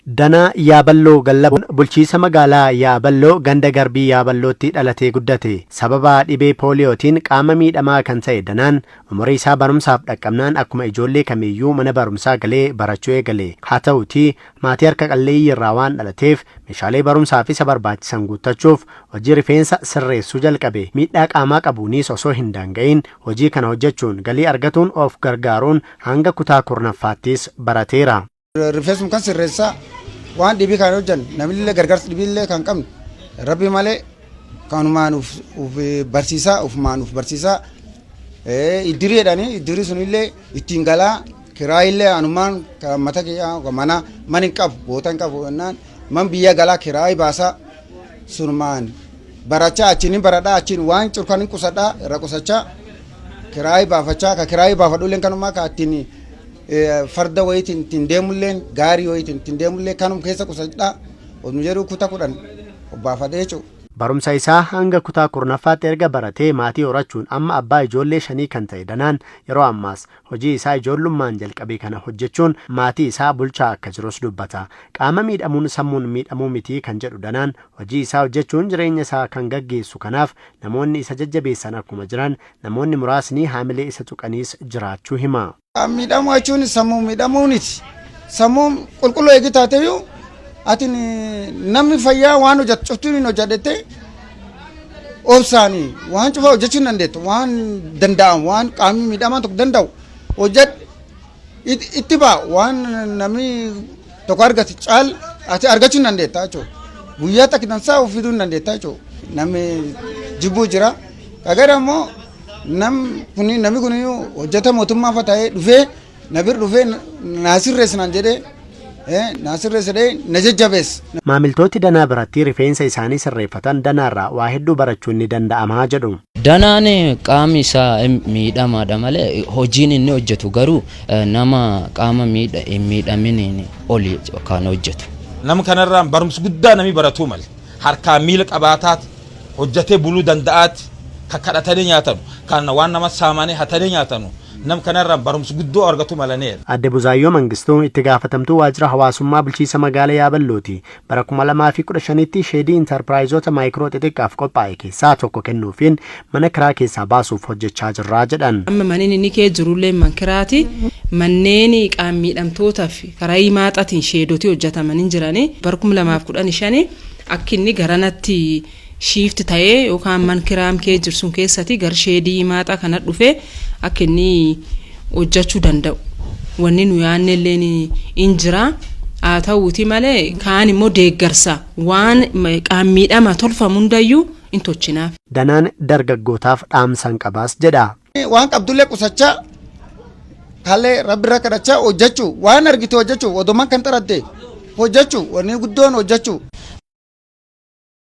Danaa Yaaballoo Gallaboon bulchiisa magaalaa Yaaballoo ganda Garbii Yaaballootti dhalatee guddate. Sababa dhibee pooliyootiin qaama miidhamaa kan ta'e Danaan umurii isaa barumsaaf dhaqqabnaan akkuma ijoollee kamiiyyuu mana barumsaa galee barachuu eegale. Haa ta'uutii maatii harka qalleeyyii irraa waan dhalateef meeshaalee barumsaaf isa barbaachisan guuttachuuf hojii rifeensa sirreessuu jalqabe. Miidhaa qaamaa qabuunis osoo hin daanga'in hojii kana hojjechuun galii argatuun of gargaaruun hanga kutaa 10ffaattis barateera. Rifeensuma kan sirreessaa waan dhibii kan hojjan namillee gargaarsa dhibiillee kan qabnu rabbi malee kanumaan uf barsiisaa ufumaan uf barsiisaa iddirii jedhanii iddirii sunillee ittiin galaa kiraayillee anumaan kan mata kiyyaa mana man hin qabu boota hin qabu jennaan man biyya galaa kiraayii baasaa sunumaan barachaa achiin hin baradhaa achiin waan curkan hin qusadhaa irra qusachaa kiraayii baafachaa ka kiraayii baafadhulleen kanumaa ka ittiin farda wayiitiin ittiin deemulleen gaarii wayiitiin ittiin deemullee kanum keessa qusadhaa oduu jedhu kutaa 10 obbaafadhee jechuudha. Barumsa isaa hanga kutaa 10ffaatti erga baratee maatii horachuun amma abbaa ijoollee shanii kan ta'e Danaan yeroo ammaas hojii isaa ijoollummaan jalqabe kana hojjechuun maatii isaa bulchaa akka jirus dubbata. Qaama miidhamuun sammuun miidhamuu miti kan jedhu Danaan hojii isaa hojjechuun jireenya isaa kan gaggeessu kanaaf namoonni isa jajjabeessan akkuma jiran namoonni muraasni haamilee isa tuqaniis jiraachuu hima. Miidhamuu jechuun sammuu miidhamuuniti. Sammuun qulqulluu eegi taateyyuu ati namni fayyaa waan hojjetu cuftuun hin hojjedhette obsaanii waan cufa hojjechuu hin dandeettu waan danda'amu waan qaamni miidhamaan tokko danda'u hojjedhu itti ba'a waan namni tokko argate caal ati argachuu hin dandeetta jechuudha. Guyyaa takka dansaa of fiduu hin dandeetta jechuudha. Namni jibbuu jira. Kagara immoo namni kun hojjeta mootummaa fa ta'ee dhufee na bir dhufee naa sirreessi naan jedhee naa sirreessi jedhee na jajjabeessa. Maamiltooti Danaa biratti rifeensa isaanii sirreeffatan Danaarraa waa hedduu barachuun ni danda'ama jedhu. Danaan qaamni isaa miidhamaadha malee hojiin inni hojjetu garuu nama qaama hin miidhaminiin oli kan hojjetu. Nama kanarraa barumsa guddaa namni baratuu male. Harkaa miila qabaataati hojjetee buluu danda'aati kan kadhatanii nyaatanu kan waan nama saamanii hatanii nyaatanu nam kanarraa barumsa guddoo argatu malaneera. Adde Buzaayyoo Mangistuu itti gaafatamtuu waajjira hawaasummaa bulchiisa magaalaa Yaaballooti. Bara 2015tti sheedii intarpiraayizoota maayikiroo xixiqqaaf qophaa'e keessaa tokko kennuufiin mana kiraa keessaa baasuuf hojjechaa jirraa jedhan. Amma manni inni kee jirullee man kiraati. Manneen qaama miidhamtootaaf karaa maaxaatiin sheedotii hojjetamanii jiranii bara 2015 akka inni garanatti shift ta'ee yookaan man kiraam kee jiru sun keessatti gara sheedii maaxaa kana dhufee akka inni hojjechuu danda'u. Wanni nu yaadne illee in jira. Haa ta'uuti malee kaan immoo deeggarsa waan qaama miidhama tolfamu hundayyuu hin tolchinaaf. Danaan dargaggootaaf dhaamsan qabaas jedha. Waan qabdullee qusachaa kallee rabbi irra kadhachaa hojjechuu waan argite hojjechuu odumaan kan xaratte hojjechuu wanni guddoon hojjechuu.